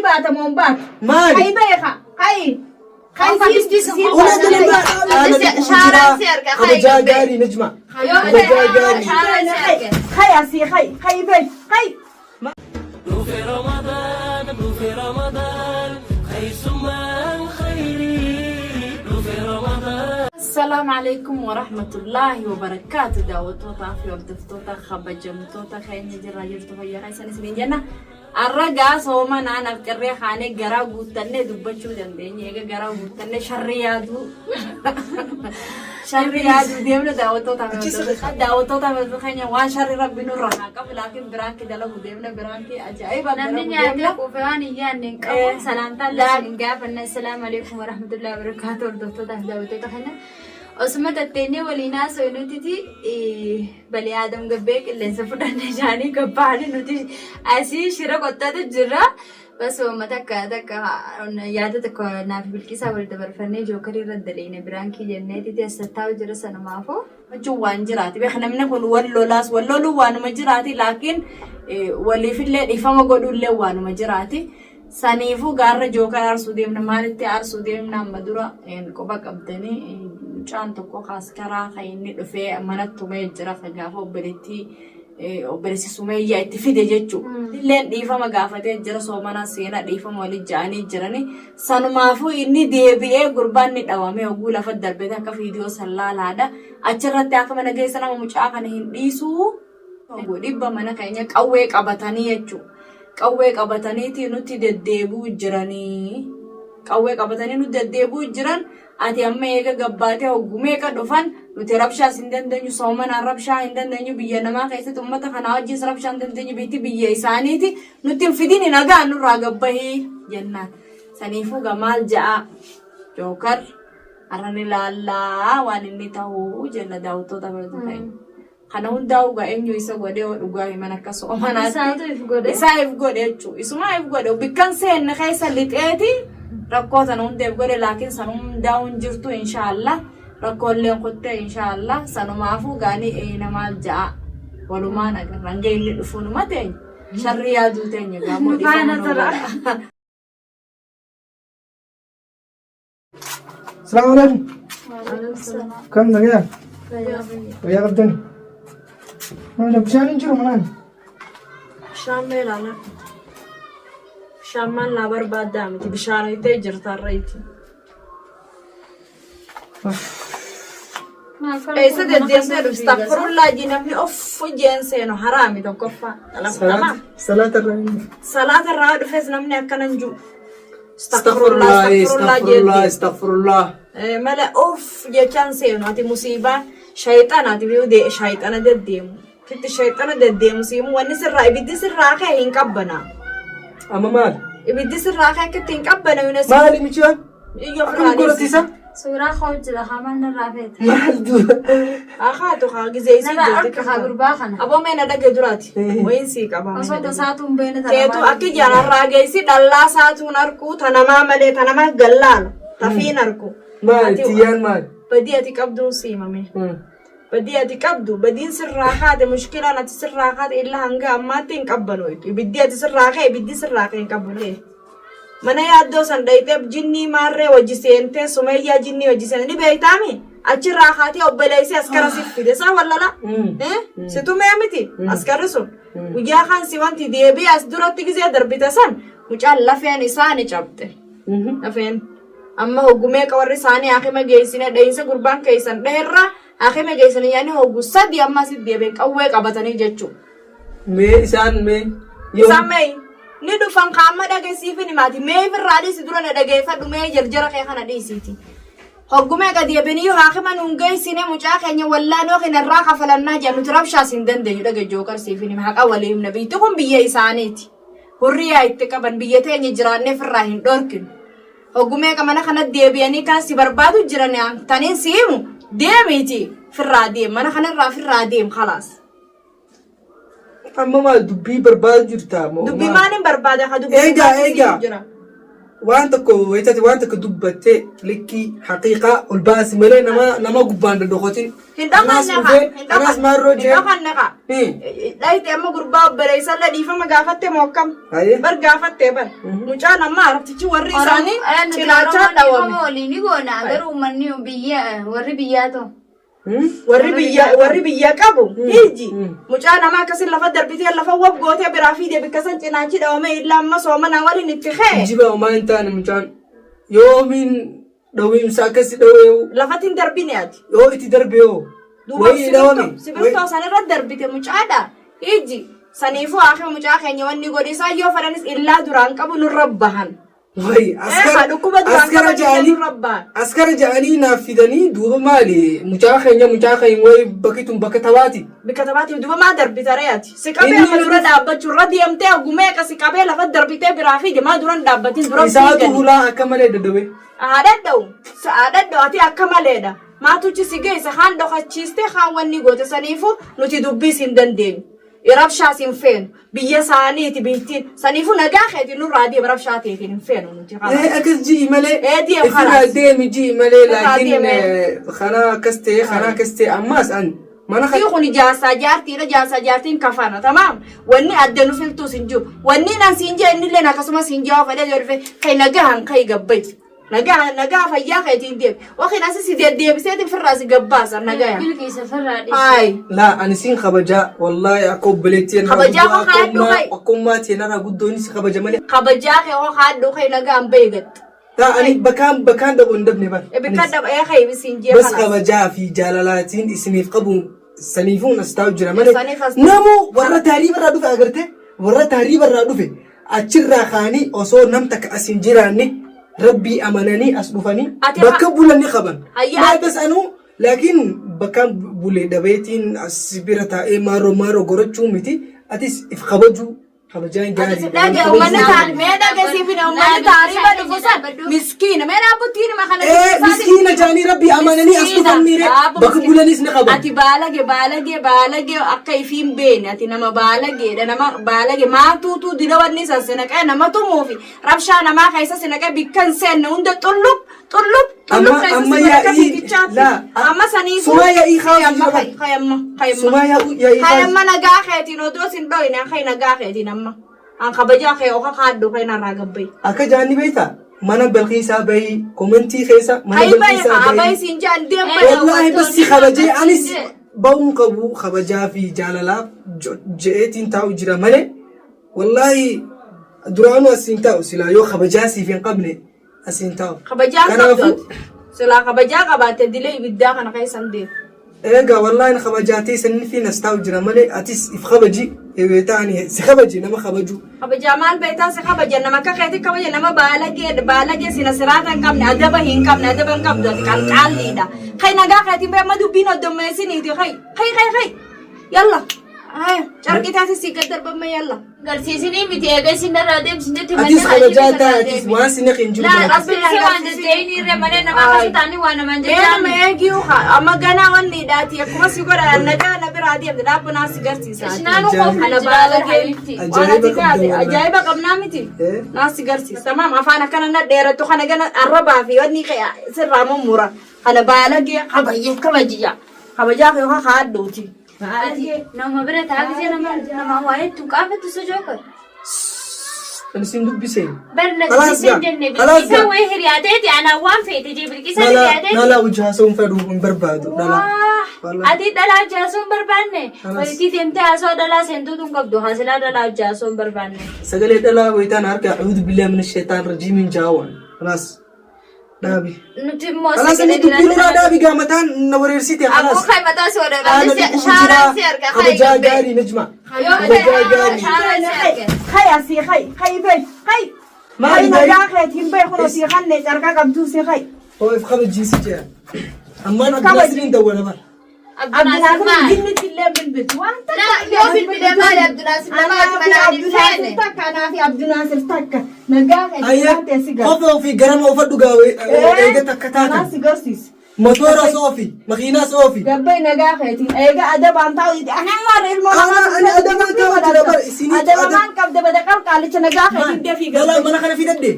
baata moo hin baatu? Maali? Kayi beeka. Kayi. Kayi Qofa siin bifti sun siin qofa. Ulee baata. tole maa Shaaraan si arga, kayi Kabajaa gabbee. gaarii Najma. Yoo Kabajaa gaarii. shaaraan si arga. Kayi asii kayi. Kayi beek. Kayi. Dhufe Ramadaan, dhufe Ramadaan, keessummaan khayrii. Dhufe Ramadaan. Assalaamu alaikum warahmatullaahi wabarakaatu daawwattootaa fi hordoftoota kabajamtoota keenya jirra jirtu fayyaa keessan isiniin jenna. Arra gaa soomanaan afxirree kaanee garaa guuttannee dubbachuu dandeenya. Eega garaa guuttannee sharri yaaduu sharri yaaduu deemna daawwattootaa fi hordoftoota daawwattootaa fi hordoftoota keenya waan sharri rabbi nurra haa qabu laakiin biraanki dalagu deemna biraanki ajaa'iba Namni dalagu nyaatee deemna. quufe waan hin yaadne hin qabu. Salaamtaan Laa- isin hin gaafanna. Assalaamu alaikum warahmatullahi wabarakatuh. Hordoftootaa fi daawwattoota keenya. Osuma tatteenyee waliin haasa'u nutiti balee Aadam gabbee qilleensa fudhanne isaanii gabbaanii nuti asii shira qottatu jirra. Bas uummata takka takka yaada tokko naaf bilqisaa wal dabarfannee jookarii irra daleene biraankii jenneetiti as tattaa'u jira sanumaafuu. Jechuun waan jiraati. Beek namni kun wal lolaas wal loluun waanuma jiraati laakiin waliifillee dhiifama godhuullee waanuma jiraati. Saniifuu gaarra jookar aarsuu deemna maalitti aarsuu deemna amma dura quba qabdanii mucaan tokko kaaskaraa kan inni dhufee manatti tumee jira kan gaafa obboleettii obboleessi sumeeyyaa itti fide jechuudha. Illeen dhiifama gaafatee jira soomana seenaa dhiifama waliin ja'anii jiranii sanumaafuu inni deebi'ee gurbaan ni dhawame oguu lafa darbee akka viidiyoo san laalaadha. Achirratti akka mana geessa nama mucaa kana hin dhiisuu. Oguu dhibba mana keenya qawwee qabatanii jechuudha. Qawwee qabataniiti nutti deddeebi'uu jiranii. Qawwee qabatanii nutti deddeebi'uu jiran ati amma eega gabbaatee hoggu meeqa dhufan nuti rabshaas hin dandeenyu soomanaan rabshaa hin dandeenyu biyya namaa keessatti uummata kanaa wajjis rabshaa hin dandeenyu biitti biyya isaaniiti nutti hin fidini nagaa nurraa gabbahii jennaan. Saniifuu gamaal ja'a jookar har'a ni laallaa waan inni ta'u jenna daawwattoota ta'e. Kana hundaa'u gaa eenyu isa godhee yoo dhugaa himan akka soomanaatti. Isaatu if godhe. Isaa if godhe jechuudha. Isumaa if godhe. Bikkan seenne keessa lixeeti rakkoo sana hunda if godhe laakiin san hundaa'u hin jirtu inshaallah. Rakkooleen kuttee inshaallah. Sanumaafuu gaanii namaal ja'a. Walumaan agarra. Hanga inni dhufu numa teenya. Sharri yaaduu teenya gaamoo Nu faana dhiifama nu tura. godha. Salaamu alaikum. Kam nagaya? Fayyaa qabdani? Maal bishaan hin jiru manaan? Bishaan meelaa lafa. Bishaan maal naa barbaaddaa miti. Bishaan itee jirta irra iti. Eessa deddeemtee dhufte? Astaghfirullah ji namni of jeen seenu haraami tokkoffaa. Salaata Salaata irraa hin dhufu. Salaata irraa dhufes namni akkana hin jiru. Astaghfirullah, astaghfirullah, astaghfirullah. Mala of jechaan seenu ati musiibaa shayxana ati biyyuu dee shayxana deddeemu. Sitti shayxana deddeemu siimu wanni sirraa ibiddi sirraa ka'e hin qabbana. Amma maal? Ibiddi sirraa ka'e akka itti hin qabbana yuunas. Maali michiyaan? Iyyoo Akkam godhatiisa? Suuraa koo jira hamaan narraa feete. Maal dura? Akaatu haa gizee isii Narraa jirti dhorka haa gurbaa kana. Aboo mee na dhage duraati. Eh. Wayiin sii qaba. mee Osoo na dhage. tasaatu hin beekne tana Teetu maal akki jaarraa geessi dhallaa saatuun arkuu ta namaa malee ta namaa gallaala tafiin arku. Maali Ati- tiyyaan maali? Badii ati qabduun siimame. Badii ati qabdu badiin sirraa kaate mushkilaan ati sirraa kaate illa hanga ammaatti hin qabbanoytu. Ibiddi ati sirraa ka'e ibiddi sirraa ka'e hin qabbanoytu. Mana yaaddoo san dhayxee jinnii maarree wajji seentee sumeeyyaa jinnii wajji seente ni beeytaami achirraa kaatee obboleessee askara si fide isaa wallala si tumee miti askarri sun guyyaa kaan si wanti deebi'ee as duratti gizee darbite san mucaan lafeen isaa ni cabxe lafeen amma hoggumee warri isaanii hakima geessine dhahinsa gurbaan keessan dhaherra hakima geessine yaani hoggu sadi amma asitti deebi'e qawwee qabatanii jechuudha. Mee isaan mee yoom Isaan mee ni dhufan kaamma dhageessiifin himaati. Mee ifirraa dhiisi dura na dhageeffadhu mee jarjara kee kana dhiisiiti. Hoggumee gadi ebiniyyuu haakima nuun geessine mucaa keenya wallaanoo keenya irraa kafalannaa jedhan nuti rabshaas hin dandeenyu dhage jookar siifin hima haqa walii himna biyyi kun biyya isaaniiti. Hurriyaa itti qaban biyya teenya jiraannee ofirraa hin dhorkinu. Hoggumee mana kana deebi'anii kan si barbaadu jiran taniin si himu deemiiti firraa deem mana kanarraa firraa deem khalaas. Amma maal dubbii barbaadu jirta moo Dubbii maal? maaliin barbaada ka dubbii Eegaa barbaadu eegaa jira. Waan tokko wayitati waan tokko dubbattee likkii haqiiqaa ol baasi malee nama nama gubbaan doddokotin. Hin Kanaas dhokanne dhufee kaa. Hin kanaas maarroo Hin jee. dhokanne kaa. Dhayite amma gurbaa obboleessallee dhiifama gaafatte moo akkam? Haye. Bar gaafatte bar. Mucaan amma arabtichi warri isaanii cinaachaa dhawame. Waliin ni goona garuu uummanni biyya warri biyyaa ta'u. Warri biyya qabu hiiji mucaa namaa akkasin lafa darbitee lafa wab gootee biraa fiide bikka san cinaachi dhawame illa amma soomana waliin itti kee Jiba homaa hin taane mucaan yoomiin dhawiimsa akkasi dhaweewu lafatti hin darbine ati. yoo itti darbe yoo Duuba wayii dhawame. sibirtoo san irra darbite mucaadha hiiji saniifuu hafe mucaa keenya wanni godhe isaan yoo fedhanis illaa duraan qabu nurra bahan. Wayi Eegaa dhukkuba duraan askara qaban ja'anii nurra bahan. askara ja'anii naaf fidanii duuba maali mucaa keenya mucaa keenya wayi bakki tun bakka taphaati. Bikka taphaatiif duuba maa darbita ree ati? Si qabee Inni amma dura dhaabbachuu irra deemtee gumee ka si qabee lafa darbitee biraa fiide maa duran dhaabbatin dura Isaatu fiigani. hulaa akka malee dadhabe. Haadhadha'u haadhadha'u ati akka maleedha. Maatuchi si geesse haan dhokachiiste haan wanni goote saniifuu nuti dubbiis hin dandeenyu. Rabshaas hin feenu. Biyya isaaniiti biittiin. Saniifuu nagaa keetiin nurraa deema rabshaa teetiin hin feenu nuti. Eh, akkas ji'i malee Eh, deem ifirraa khalaas. deemi ji'i malee Ifirraa laakiin deeme. kana akkas ta'e kana akkas ta'e ammaas an mana Fi kun jaarsaa jaartiidha jaarsaa jaartiin kafana tamaam wanni adda nu filtuus hin jiru wanni nan siin jee innilleen akkasumas hin jaa fedhe yoo dhufe kai nagahan kai gabbai nagaa nagaa fayyaa keetiin deemi wakin asi si deddeebiseetiin firraa si gabbaasa nagaya Bilqiisa firraa dhiisi. haay laa ani siin kabajaa wallaahi akka obboleettii narraa Kabajaa guddoo koo akka kaadhu ummaa kai. akka ummaa narraa guddoon si kabaja malee kabajaa kee hoo haadhu kai nagaan beegatte taa ani bakkaan bakkaan dhaqu hin dabne bar bikka dhaba ee kai siin jee bas kanas kabajaa fi jaalalaatiin isiniif qabu saniifuun as taa'u jira malee Saniif as- namuu warra taariiba irraa dhufe agarte warra taariiba irraa dhufe achirraa kaanii osoo nam takka as hin jiraanne rabbii amananii as dhufanii Ati bakka bulan ni qaban. Hayya, Maal ati- bas anuu laakiin bakkaan bule dhabeetiin as bira taa'ee maaroo maaroo gorachuu miti atis if kabajuu kabajaan gaarii. Dhage uummanni taari mee dhage siifin uummanni taariiba dhufu san miskiina mee dhaabbuttiin hima kana Ee miskiina jaanii rabbii amananii as dhufan miire bakka bulanis ni qaban. Ati baalage baalage baalage akka ifiin beene ati nama baalageedha nama baalage maatuutu dila wanni san sinaqee nama tumuufi rabshaa namaa keessa sinaqee bikka hin seenne hunda xullub xullub xullub Amma keessa amma si godhe akka yaa'ii fiigichaatti laa amma saniifu sumaa yaa'ii kaasu amma jira kai kai amma kai amma sumaa yaa'ii yaa'ii kai kaasu. amma nagaa keetiin odoo sin dhoyne kai nagaa keetiin amma an kabajaa kee oka kaadhu kai narraa gabbayi. Akka jaanni beektaa mana balqiisaa bahii komentii keessa mana Kai bayi balqiisaa haa bayi bahii. siin jaan deem bayi. Wallaahi bas si kabajee anis ba'uun qabu kabajaa fi jaalalaaf je'eetiin taa'u jira malee wallaahi duraanuu asiin taa'u silaa yoo kabajaa siif hin qabne asiin taa'u. Kabajaa Kanaafuu qabdu. Silaa kabajaa qabaatte dilee ibiddaa kana keessa hin deemu. eegaa wallaahi kabajaa ta'e sanni fi nas taa'u jira malee atis if kabaji ta'ani si kabaji nama kabaju. Kabajaa maal beektaa si kabaja nama akka keetti kabaja nama baalagee baalagee sina siraata hin qabne adaba hin qabne adaba hin qabdu ati qalqaalliidha. Kai nagaa keetiin bee amma dubbiin oddommeessiniiti kai kai kai kai yalla haya carqii taate si gad darbamma yalla. Garsiisinii miti eega isin irraa deemsinetti Atis kabajaa ta'a atis waan si naqe hin jiru. Laa jira. rabbi waan jetteen irra malee nama akkasii ta'anii waan namaan Mee nama jechaan. eegiyuu haa amma ganaa wanni hidhaati akkuma si godha nagaa na biraa deemte dhaabba naa si garsiisa. Isnaanu qofa Ana jira baalagee habiibti. waan ati Ajaa'iba taate qabda wallahi. ajaa'iba qabnaa miti. Eh? Naa si garsiisa. Tamaam afaan akkana na dheerattu kana gana arrabaa fi wanni kee sirraa mummura. Kana baalagee kabaje kabajiyya. Kabajaa kee haa haadhuuti. Ati nama bira ta'a gisee nama nama waa hedduu qaafattu si jookar. Kan isin dubbise. Barna Khalaas dubbisee gaa. hin jenne Khalaas bilqisa gaa. wayii hiriyaateeti anaan waan feete jee bilqisa Dhala hiriyaateeti. dhala hojii haasa'uun fedhu hin barbaadu dhala. Waa, Ati dhalaa jaasoo hin barbaanne. Khalaas. Walitti deemtee haasoo dhalaa seentuutu hin qabdu. Haasilaa dhalaa jaasoo hin barbaanne. Sagalee dhalaa wayitaan harka a'uudhu billahi mina shaitaan rajiimiin jaawwan. Khalaas. Dhaabi. Nuti immoo Khalaas inni dubbii nurraa dhaabi gaa mataan na wareersite Abbuu khalaas. kai mataa si Ana wareerate dhukkubu shaaraan si jira. arga kai Kabajaa gabbee. gaarii Najma. Yoo Kabajaa gaarii. shaaraan si arga. Kai asii kai kai bay kai. Maali Kai gaarii? nagaa keetiin bay kun asii kanne carqaa qabduu si kai. Oo if kabajiisi jira. Ammaan If kabaji. Abdulaasiriin dawwala bara. Abdunaasir maali? Jinnitti illee bilbiltu waan takka. Laa, yoo bilbilee maali Abdunaasir nama ati manaan hin feene. Takka anaa fi Abdunaasir takka nagaa keetiin Ayya taatee si gara. kofa ofii garama uffadhu gaa eega takka Anaa taatan. si garsiisa. Motora soofi makiinaa soofi. Gabbai nagaa keetiin eega adabaan taa'u ani maal ilmoo Ana ani adabaan taa'u jira bara isinii Adabamaan qabda bada qalqaalicha nagaa keetiin dafii Dhalaa gabbai. mana kana fidadhe.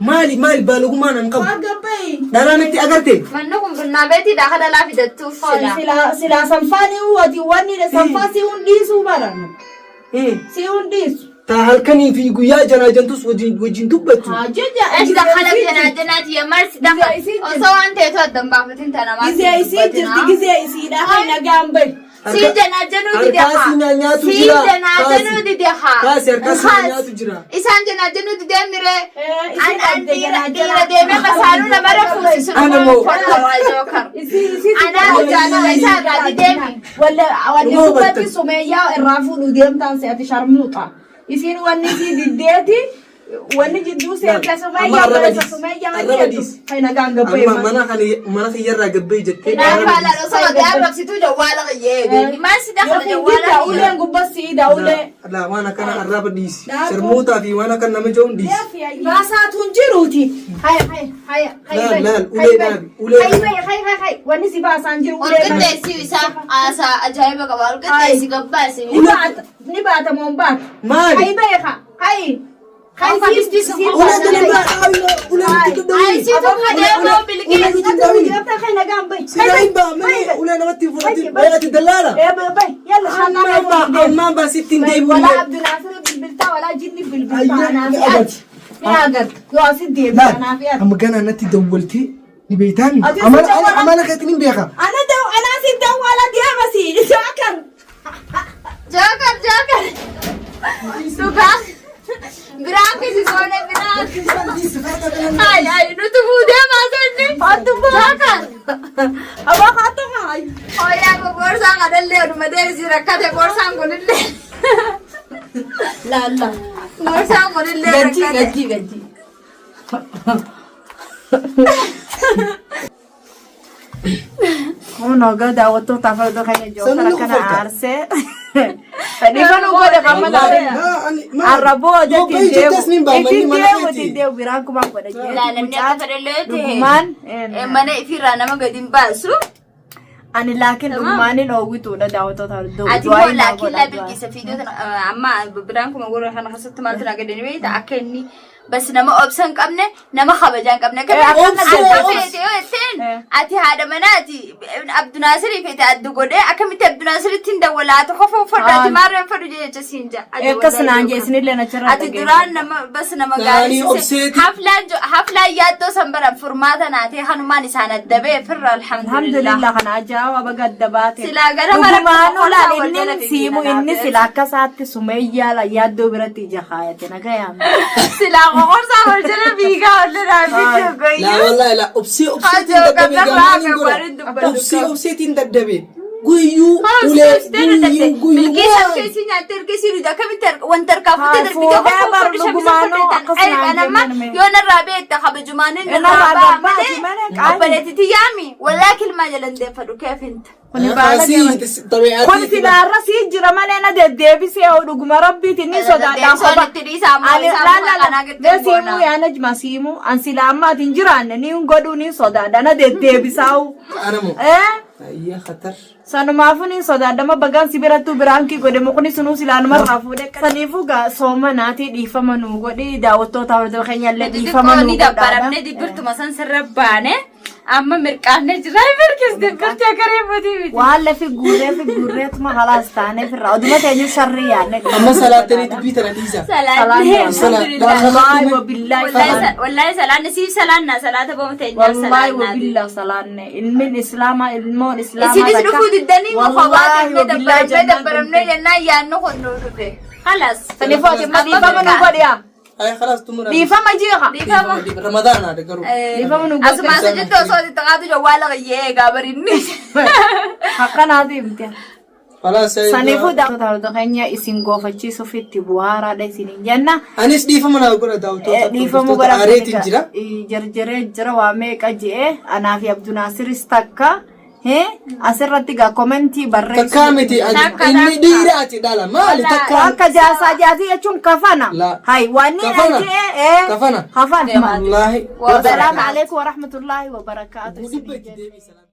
Maali maali baalagummaa nan qabu. Waa gabbayi. Dhalaa natti agarte. Manni kun bunnaa beetiidha akka dhalaa fidattuuf silaa. Silaa silaa sanfaani ati wanni sanfaa si hundiisuu bara. Si hundiisu. Taa halkanii fi guyyaa janaajantus wajjin wajjin dubbattu. Haa jeja. Esh dakhala janaajanaati yammarsi dakhala. Gizee isii jirti. Osoo waan ta'etu adda hin baafatin tana maal Gizee isii jirti gizee isiidha kan nagaan bahi. Siin janaajanuu dide Harkaa haa. si nyaatu Siin jira. janaajanuu dide haa. Kaasi harkaa si Kaasi. nyaatu jira. Isaan janaajanuu dide miree. Isii An dhabde dhiira janaajana. dhiira deemee masaanuu namarra fuusisu Ana moo. fodhaa jookar. Isii isii Anaa jaalala isaa irraa dideemi. Walla wanni Dhuma dubbatti hubattan. sumeeyyaa irraa fuudhu deemtaan se'ati sharmuuxa. Isiin wanni isii diddeeti wanni jidduu seente Amma sumeeyyaa arraba baresa diis. sumeeyyaa Arraba wanni jedhu. diis. Kan nagaan gabbaye Amma mana kana mana kiyyarraa gabbee jettee. Naafaa laala osoo ati arrabsituu jawwaala qayyee. Maal si dakhala Yookiin jawwaala didda uleen gubbas siida ulee. Laa waan akkana arraba dhiisi. Daakuu. Sharmuutaa fi waan akkana nama jehuun dhiisi. Baasaatu hin jiruuti. Haya haya haya haya. Laal, laal, ulee dhaabi, ulee Hayi bayi hayi hayi hayi wanni si baasaan jiru ulee bayi. Walqixxeessii isaa haasaa ajaa'iba qaba. Walqixxeessi gabbaasi. Ni baata ni baata moo hin baatu? Maali? Hayi bayi ha hayi. Hayi Akka si bifti si sun Ulee tana biraa dhaabi ulee nuti Ay, dhaabi. si tu kadeemoo Ulee bilqeessi. nuti dhaabi. Sirraa hin ba'a malee ulee namatti hin fudhatin. Bayi ati dallaala. Eh bayi yalla Ammaan baa ammaan baa sitti hin deebi'u. Wala Abdulaasir bilbiltaa wala jinni bilbiltaa Ayyaa, anaa ni fi agarti. ati. Ni agarti. Yoo asit deemte Laal anaa fi ati. amma ganaa natti dawwaltee ni beektaami. Ati Amala si dawwala- amala keetiin hin beeka. Ana daw anaa si dawwala deema si. Jaakar. Jookar jookar. Dhugaa. Biraan kisi soone biraan. Ay ay nuti fuudhee maasonni. Jookar. Abaa haata hayi. Hooyaa boorsaa kanallee oduma deebisii rakkate boorsaan kunillee. Laalla. Boorsaan kunillee Gajji rakkate. gajji gajji. Kun ogaa daawwattootaaf iddoo keenya Sanuu jookara ni kana kofalta. aarsee. Fedhii nu godhe kan Laa, Arra booda Yoo bayi jettees ni hin ba'a, manni ittiin mana deemu keeti. ittiin deemu biraan kumaan godha jee. Laalamni akka fedhallee ta'e. Dhugumaan Mana ifiirraa nama gadi hin baasu. ani laakiin dhugumaan hin oowwituudha daawwattoota Ati immoo laakiin laa bilqisa fiidoo tana amma biraan kuma gurra kana keessatti maaltu na gadani beekta akka inni bas nama obsa hin qabne nama kabajaa hin qabne akka Obsa, akka obsa. feete yoo jetteen ati haadha manaati Abdunaasirii feete addu godhee akkamitti Abdunaasiritti hin dawwalaa tokko uffadhu ati maarreen fadhu jecha siin jaa. Akkas naan jee isinillee nachirraa Ati duraan nama bas nama Naanii gaarii obseeti. Haflaan yaaddoo san baran furmaata naatee kanumaan isaan adda ba'e firra alhamdulillah. Alhamdulillah kana ajaa'iba baga adda baate. Silaa gara mara Dhugumaan qofa olaal wal jala inni siimu fiigina inni laafee. sila akka isaatti sumeeyyaa la yaaddoo biratti ija kaayate nagayaan. Silaa qoqorsaa wal jala fiigaa wal jala fiiguu Laa goyyuu. wallahi laa obsee obseetiin Hajoo dadhabee qabda gamaan hin raaga godha. warri dubbatu Obsee obseetiin dadhabee guyyuu ulee guyyuu guyyuu Bilqeessa maal? keessi nyaattee ergasii nuti akkamitti wanta harkaa fuutee Haa, darbitee fuudhee qofa bar uffadhu shamisa dhugumaanuu uffadhu akkas tan naan amma jenneen mee. yoo narraa beekta kabajumaan inni Narraa narraa ba'a gabbaati malee malee qaali. obboleettitti yaami wallaa kilmaa jalan deeffadhu keefinta. Kuni baala Kaasii gama. taphee Kun silaarra sii jira malee na deddeebisee hoo dhuguma rabbiiti ni sodaadhaan Deddeebisoo kopha. itti dhiisaa ammoo Ani isaa laal muka laal kanaa gidduu mee siimuu goona. yaa najma siimuu an silaa amma ati hin jiraanne ni hin godhuu ni sodaadha na deddeebisaa'u. Anamo. Eh? Ayyaa khatar. Sanumaafuu ni sodaadhama bagaan si birattuu biraankii godhe mukni sunuu silaa numarraa fuudhe. Saniifuu gaa soomanaatii dhiifama nuu godhi daawwattoota hordofaa keenya illee dhiifama Xixiqqoo nuu ni dabbaramne godhaadha. dibbirtuma san sirra baane amma mirqaanne jira mirkis dibbirti akka reefuutii miti. Waan lafi guurree fi guurreetuma halaas taanee firraa oduma teenyu sharrii yaadne. Amma salaattanii dubbii tana dhiisa. Salaanne alhamdulillah. Wallaahi wabillaahi salaanne. Wallaahi salaanne siif salaanna salaata booma teenyaaf Wallaahi salaannaati. wabillaahi salaanne ilmin islaamaa ilmoon islaamaa Isinis takka. dhufuu diddanii kophaa Wallaahi deemnee wabillaahi dabbaramnee jannaan dabbaramnee dhumte. jennaan yaadnu kun nu dhufe. Halas. Saniifuu ati amma dhiifama nu godhiyaa. Ay khalaas tumura. Dhiifama jiiqa. Dhiifama. Ramadaan haadha garuu. Dhiifama nu godhe. Asuma asa jettu osoo itti qaatu jawwaala qayyee eegaa barinni. Akkanaati himte. Khalaas. Saniifuu daawwattoota hordofaa keenya isin goofachiisuuf itti bu'aaraadha isiniin jenna. Anis dhiifama naa godha daawwattoota. Dhiifamuu hordoftoota Aareetiin jira. Jarjaree jira waa meeqa je'e anaa fi Abdunaasiris takka asirratti gaa komentii barreessu. Takkaa miti Takka, inni takka. dhiira ati dhala maali takkaa. Akka jaarsaa jaartii jechuun kafana. La. Hay waan inni Kafana. je'e Kafana. Kafana. Wallaahi. Wassalaamu alaikum warahmatullaahi wabarakaatu. Gudubba itti deebii salaam.